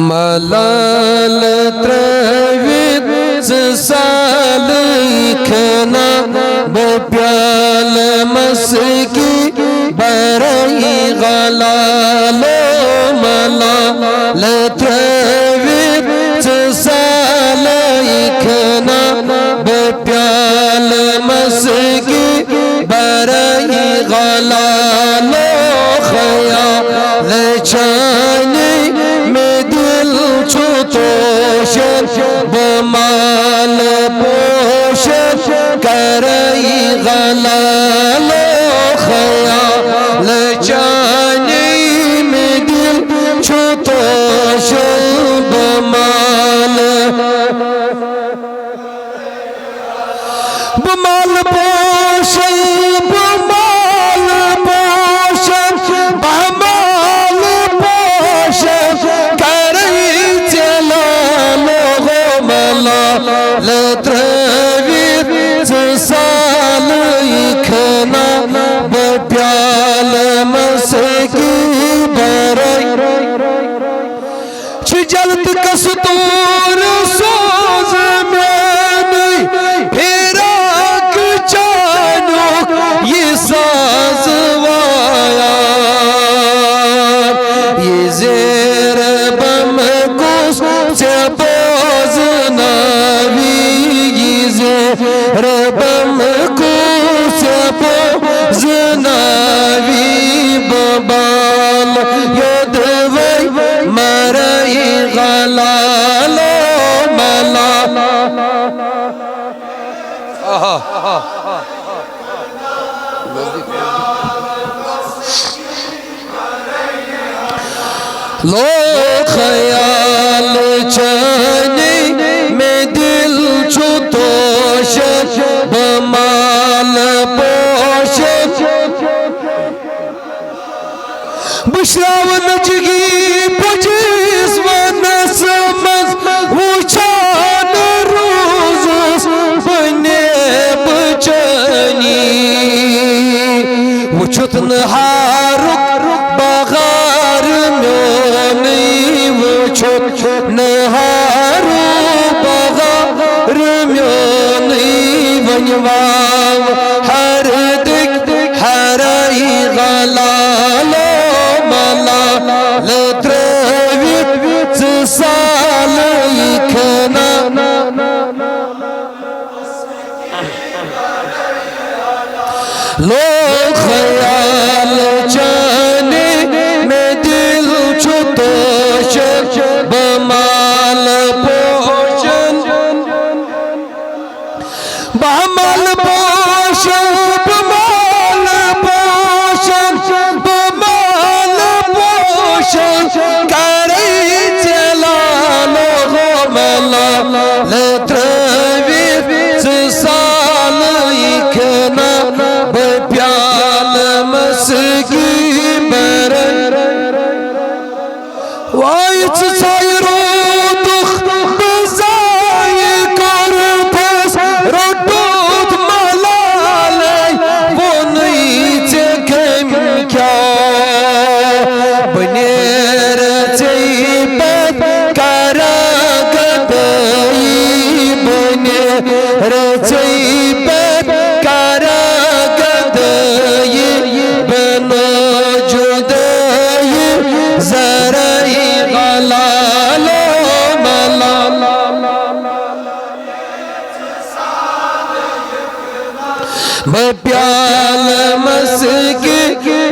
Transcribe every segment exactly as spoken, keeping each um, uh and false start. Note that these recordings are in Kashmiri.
ملال ترٲوِتھ ژٕ سالٕے کھنا، بہٕ پیالہٕ مسکی برٲے غلالو۔ ملال ترٲوِتھ ژٕ سالٕے کھنا، بہٕ پیالہٕ مسکی برٲے غلالو۔ خیال چانی مےٚ دِل چھُ توشن، بہٕ مال پوشن کرٲے غلالو۔ خیال چانی مےٚ دِل چھُ توشن، بہٕ مال بہٕ مال پوشن، بہٕ مال پوشن، بہٕ مال پوشن کرے ژےٚ لالو۔ ملال ترٲوِتھ ژٕ سالٕے کھنا، بہٕ پیالہٕ مسکی برٲے۔ چھُ جل تہٕ کستوٗر سوز میٛانُے فراق چانیُک یہِ ساز وایان۔ یہِ زیر بم کُس ژےٚ بوزناوی، یہِ زیر بم کُس ژےٚ بوزناوی، بہٕ بال یوٚدوَے مرٲے غلالو۔ ملال لو خیال چانی مےٚ دِل چھُ توشن، بہٕ مال پوشن۔ بہٕ شرٛاونہٕ جگی پُجِس ونس منٛز وُچھان روٗزُس بہٕ نیبہٕ چٲنی۔ وُچھُتھ نہٕ ہارُک بغار میونٕے، وُچھُتھ نہٕ ہارُک بغار میونٕے۔ وۄنۍ واو ہر دِکۍ ہرٲے غلالو۔ ملال ترٲوِتھ ژٕ سالٕے کھنا، لو خیال چانی مےٚ دِل چھُ توشن، بہٕ مال پوشن۔ بہٕ مال پوشن، بہٕ مال پوشن، بہٕ مال پوشن کرے ژےٚ لالو۔ ملال ترٲوِتھ ژٕ سالٕے کھنا، بہٕ پیالہٕ مسکی برن۔ وای ژٕ ژھایہِ روٗدُکھ بہٕ زایہِ کَرُپھَس، روٚٹُتھ ملالَے ووٚنُے ژےٚ کٔمۍ کیٛاہ۔ بہٕ نیرٕ ژےٚ پٮ۪ٹھ کَرٕ گدٲیی، بہٕ نیرٕ ژےٚ پٮ۪ٹھ کَرٕ گدٲیی، بہٕ نہٕ جُدٲیی ذرٲیی غلالو ملال۔ بہٕ پیالہٕ مسکہِ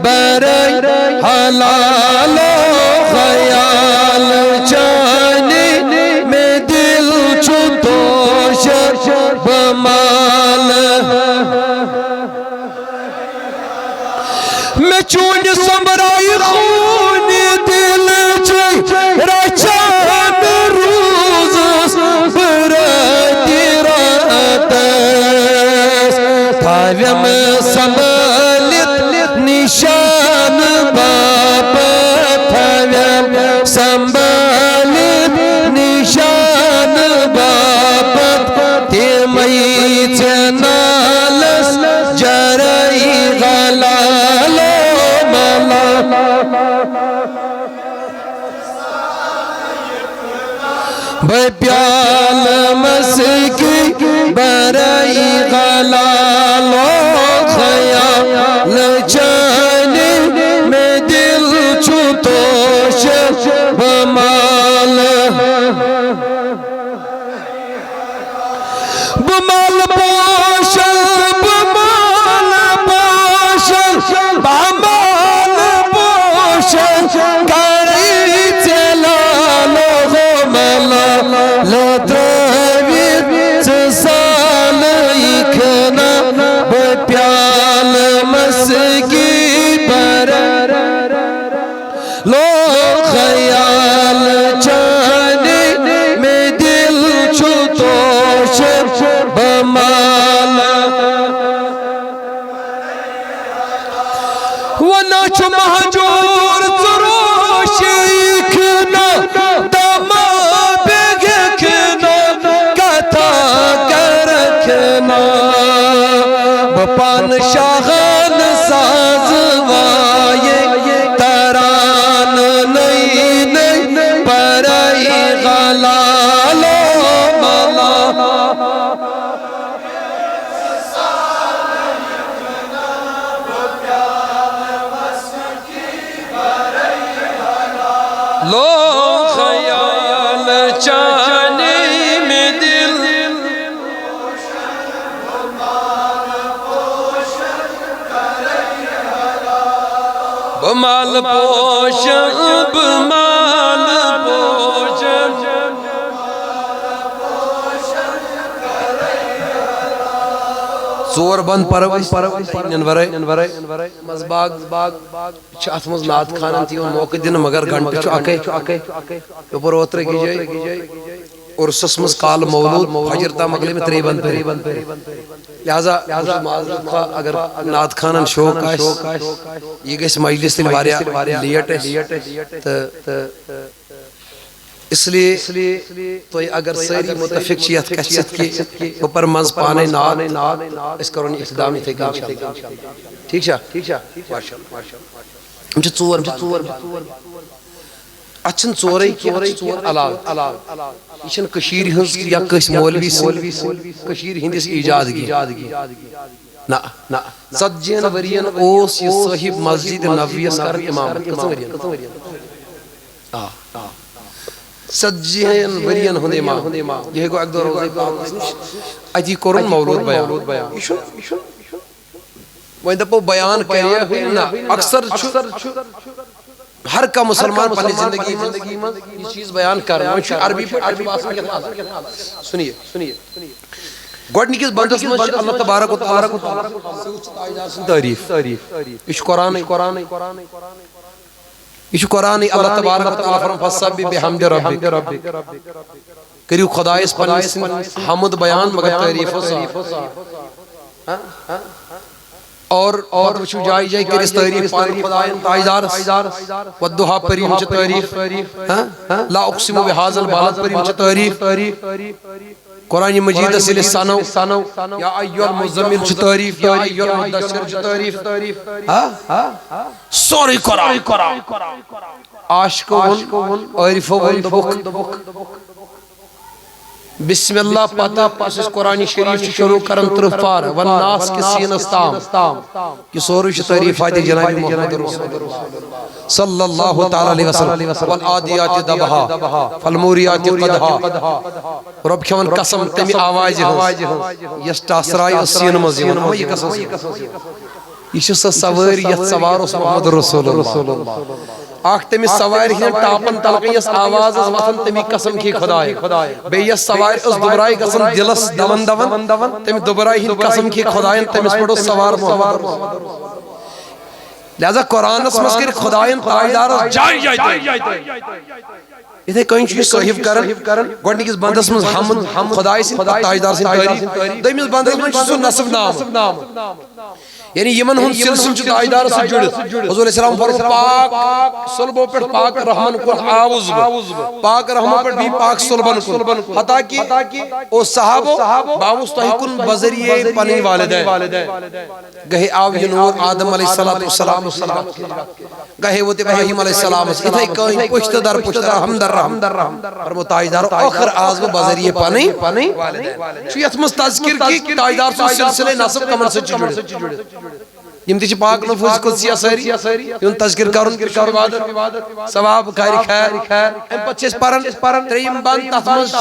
برے حلالو خیال چانہِ، مےٚ دِل چھُ توشر بہٕ مالہٕ۔ مےٚ چونہِ سۄمبرایہِ خوٗنہِ دِلچہِ رچھان روٗزُس بہٕ راتہِ راتس۔ تھاوٮ۪م سنبھٲلِتھ نِشان باپتھ، تھاوٮ۪م سنبھٲلِتھ نِشان باپتھ۔ تِمے ژےٚ نالس جرٲیی غلالو ملال۔ بہٕ پیالہٕ مسکی برٲیی غلالو خیال چانہِ، مےٚ دِل چھُ توشہِ بہٕ مالہٕ۔ بہٕ مالہٕ پوشن، بہٕ مالہٕ پوشن، بہٕ مالہٕ پوشن، کَرٕ ژےٚ لالو ملالہٕ ترٛٲوِتھ ژٕ سالٕے کھنہ۔ بہٕ پیالہٕ مسکی برٲیی لو خیال چانہِ، مےٚ دِل چھُ توشہِ بہٕ مالہٕ۔ ونان چھُ مہجور ژٕ روشی کھنہ، دما بیگہِ کھنہ، کتھا کرکھنہ۔ بہٕ پانہٕ شاہان ساز وایے، تران نئی نئی پرائی غلالو ملا۔ لو خیال چانی میں دل، بہٕ مال پوشن، بہٕ مال پوشن۔ ژور بند پرو أسۍ، نٮ۪ن ورٲے، نٮ۪ن ورٲے۔ منٛز باغ، باغ چھِ اتھ منٛز نعت خانن تہِ یِوان موقعہٕ دِنہٕ، مگر گھنٹہٕ چھُ اکے۔ یپٲرۍ اوترٕ گِجے عرسس منٛز کالہٕ مولود، فجر تام مۄکلے مےٚ ترٛیٚیہِ بند پٔرِتھ۔ لہذا بہٕ چھُس معذرت خواہ اگر نعت خانن شوق آسہِ، یہِ گژھِ مجلس تیٚلہِ واریاہ لیٹ اَسہِ۔ تہٕ اس لیے تُہۍ اگر سٲری متفق چھِ یتھ کتھِ سۭتۍ کہِ بہٕ پرٕ منٛز پانے نعت، أسۍ کرون یہِ اختتام یِتھے کٔنۍ انشاءاللہ۔ ٹھیٖک چھا؟ ٹھیٖک چھا؟ ماشاءاللہ۔ یِم چھِ ژور، یِم چھِ ژور۔ اتھ چھِنہٕ ژورے کینٛہہ، اتھ چھِ ژور علاوٕ۔ یہِ چھِنہٕ کٔشیٖرِ ہٕنٛز یا کٲنٛسہِ مولوی سٕنٛز، کٔشیٖرِ ہٕنٛدِس ایجاد کینٛہہ۔ نہ، نہ۔ ژتجی ہن ؤرین اوس یہِ صٲحب مسجد نبویس کران امامت۔ کٔژن ؤرین؟ آ۔ ژتجی ہن ؤرین ہُنٛد امام۔ یہِ ہیٚکو اکہِ دۄہ روزے پاکس نِش۔ اتی کوٚرُن مولود بیان۔ یہِ چھُنہٕ، یہِ چھُنہٕ۔ وۄنۍ دپو بیان کرے ہُہ نہ۔ اکثر چھُ ہر کانٛہہ مسلمان پننہِ زندگی منٛز یہِ چیٖز بیان کران۔ وۄنۍ چھُ عربی پٲٹھۍ، عربی باسان کیٛاہ آسان۔ سُنیے، سُنیے۔ گۄڈٕنِکِس بندس منٛز چھِ اللہ تبارک و تعالیٰ سٕنٛز تعریٖف۔ یہِ چھُ قرآنٕے۔ یہِ چھُ قرآنٕے۔ اللہ تبارک و تعالیٰ فرماوان، "فسبح بحمد ربک۔" کٔرِو خۄدایس پننہِ سٕنٛز حمد بیان، مگر تعریٖف ہٕنٛز۔ اور، اور وٕچھِو جایہِ جایہِ کٔرِس تعریٖف پننہِ خۄدایَن تاجدارس۔ والضحیٰ پٔرِو، یِم چھِ تعریٖف۔ ہاں؟ لا اقسم بہذا البلد پٔرِو، یِم چھِ تعریٖف۔ قرآن مجیدس ییٚلہِ سنو، یا ایھا المزمل چھِ تعریٖف، یا ایھا المدثر چھِ تعریٖف۔ ہاں؟ سورُے قرآن۔ عاشقو ووٚن، عٲرفو ووٚن، دوٚپُکھ، بسم اللہ پتہ پس أسۍ قرآن شریف چھِ شروع کران ترٕٛہ پارٕ، والناس کِس سینس تام۔ یہِ سورُے چھُ تعریٖفاتِ جناب محمد رسول اللہ صلی اللہ تعالیٰ علیہ وسلم۔ والعادیات ضبحا، فالموریات قدحا۔ رۄب کھٮ۪وان قسم تمہِ آوازِ ہٕنٛز، یۄس ٹاسراے ٲس سینہٕ منٛز یِوان۔ اما یہِ قسم۔ یہِ چھِ سۄ سوٲرۍ یتھ سوار اوس محمد رسول اللہ۔ اکھ تٔمِس سوارِ ہٕنٛدٮ۪ن ٹاپن تلہٕ کنہِ یۄس آواز ٲس وۄتھان، تَمی قسم کھے خۄداے۔ بیٚیہِ یۄس سوارِ ٲس دُبراے گژھان دِلس دون دون، تَمہِ دُبراے ہٕنٛدِ قسم کھے خۄداین، تٔمِس پٮ۪ٹھ اوس سوار محمد۔ لہذا قرآنس منٛز کٔرۍ خۄداین تاجدارس جایہِ جایہِ تعریٖف۔ یِتھے کٔنۍ چھُ یہِ صٲحب کران، گۄڈٕنِکِس بندس منٛز حمد خۄدایہِ سٕنٛدِ، پتہٕ تاجدار سٕنٛدِ تعریٖف، دوٚیمِس بندس منٛز چھُ سُہ نصب نامہٕ۔ یعنی یِمن ہُنٛد سلسلہٕ چھُ تاجدارس سۭتۍ جُڑِتھ۔ حضور علیہ السلام فرموو، پاک صلبو پٮ۪ٹھ پاک رحمن کُن آوُس بہٕ، پاک رحمو پٮ۪ٹھ بیٚیہِ پاک صلبن کُن، حتیٰ کہ او صحابو، بہٕ آوُس تۄہہِ کُن بذریعہ پنٕنۍ والدین۔ گہے آو یہِ نور آدم علیہ الصلوۃ والسلام، گہے ووت ابراہیم علیہ السلام، یِتھے کٔنۍ پُشتہٕ در پُشتہٕ، رحم در رحم۔ فرموو تاجدارو، ٲخر آس بہٕ بذریعہ پنٕنۍ والدین۔ چھُ یتھ منٛز تذکر کہِ تاجدار سُنٛد سلسلے نسب کمن سۭتۍ چھُ جُڑِتھ۔ یِم تہِ چھِ پاک نفوس قدسیہ سٲری، یِہُنٛد تذکر کرُن، یہِ چھُ عبادت، ثواب، کارِ خیر۔ امہِ پتہٕ چھِ أسۍ پران ترٛیٚیِم بند، تتھ منٛز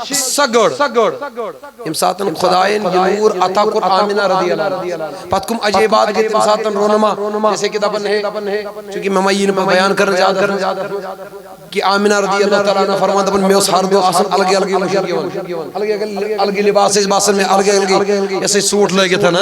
چھِ سۄ گٔر، ییٚمہِ ساتہٕ خدایَن یہِ نور عطا کوٚر آمنہ رضی اللہ عنہا۔ پتہٕ کٕم عجٲیبات گٔے تَمہِ ساتہٕ رونما، جیسے کہ دپان ہے، چونکہ مےٚ ما یی نہٕ پتہٕ بیان کرنہٕ زیادٕ۔ کہ آمنہ رضی اللہ تعالیٰ عنہا فرمان دپان، مےٚ اوس ہر دۄہ آسان الگٕے الگٕے مُشُک یِوان، الگٕے الگٕے الگٕے لباس ٲسۍ باسان مےٚ، الگٕے الگٕے یہِ ہسا یہِ سوٗٹ لٲگِتھ ہنا۔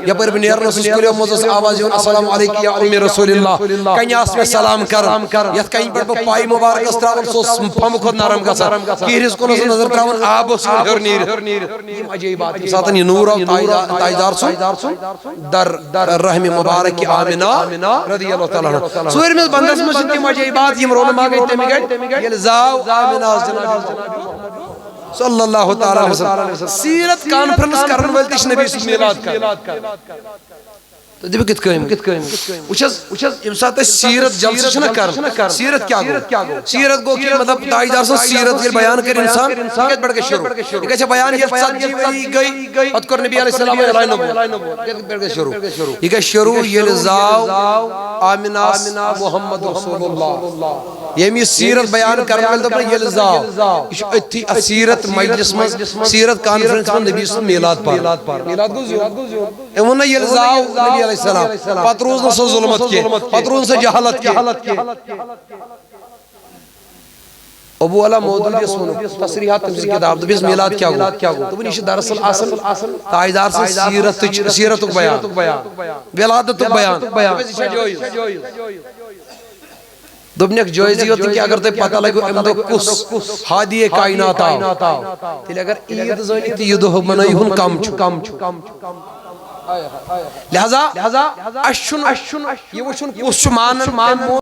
یپٲرۍ بہٕ نیران اوسُس، کُلیو منٛز ٲس آواز یِوان، السلام علیکم یا اُمِ رسول اللہ۔ کنہِ آسہٕ مےٚ سلام کران، یتھ کنہِ پٮ۪ٹھ بہٕ پایہِ مُبارک ٲس تراوان، سُہ اوس پھمبہٕ کھۄتہٕ نرم گژھان۔ کِہرِس کُن ٲس نظر تراوان، آب اوس یِوان ہیوٚر نیٖرِتھ۔ یِم عجٲیبات، ییٚمہِ ساتہٕ یہِ نوٗر آو تاجدار، تاجدار سُنٛد، در رحم مبارک آمنہ رضی اللہ تعالیٰ عنہا۔ ژوٗرمِس بندس منٛز چھِ تِم عجٲیبات، یِم رونما گٔے تَمہِ گرِ، ییٚلہِ زاو آمنہ آس جناب صلی اللہ تعالیٰ علیہ وسلم۔ سیرت کانفرنس کرن وٲلۍ تہِ چھِ نبی سُنٛد میلاد کران۔ تہٕ دِبہٕ کِتھ کٔنۍ؟ کِتھ کٔنۍ؟ وٕچھ حظ، وٕچھ حظ، ییٚمہِ ساتہٕ أسۍ سیرت جلسہٕ چھِنہ کران، سیرت کیٛاہ گوٚو؟ سیرت گوٚو کہِ مطلب تاجدار سٕنٛز سیرت ییٚلہِ بیان کرِ انسان، یہِ کتہِ پٮ۪ٹھ گژھِ شروع؟ یہِ گژھِ بیان ییٚلہِ ژتجی ؤری گٔے، پتہٕ کوٚر نبی علیہ السلام اعلان نبوت۔ یہِ کتہِ پٮ۪ٹھ گژھِ شروع؟ یہِ گژھِ شروع ییٚلہِ زاو آمنہ آس محمد رسول اللہ۔ ییٚمہِ یہِ سیرت بیان کرن وٲلۍ دوٚپ نہ، ییٚلہِ زاو۔ یہِ چھُ أتھی اَتھ سیرت مجلس منٛز، سیرت کانفرنس منٛز نبی سُنٛد میلاد پران۔ میلاد گوٚو زیوٗن۔ أمۍ ووٚن نہ، ییٚلہِ زاو نبی علیہ السلام، پتہٕ روٗز نہٕ سۄ ظلمت کینٛہہ، پتہٕ روٗز نہٕ سۄ جہالت کینٛہہ۔ ابو علا مودودی یس ووٚنُکھ تصریحات تٔمۍ سٕنٛز کِتاب، دوٚپُس، میلاد کیٛاہ گوٚو؟ دوٚپُن، یہِ چھُ دراصل آسان تاجدار سٕنٛز سیرتٕچ، سیرتُک بیان، ولادتُک بیان۔ دوٚپُس، یہِ چھا جٲیِز؟ دوٚپنکھ، جٲیزٕے یوت نہٕ کینٛہہ، اگر تۄہہِ پتہ لگِوٕ اَمہِ دۄہ کُس ہادی کاینات آو، تیٚلہِ اگر عیٖد زٲنِو تہٕ یہِ دۄہ منٲیِو ہُن کم چھُ۔ لہذا اَسہِ چھُنہٕ، اَسہِ چھُنہٕ یہِ وٕچھُن کُس چھُ مانان، کٔمۍ مون۔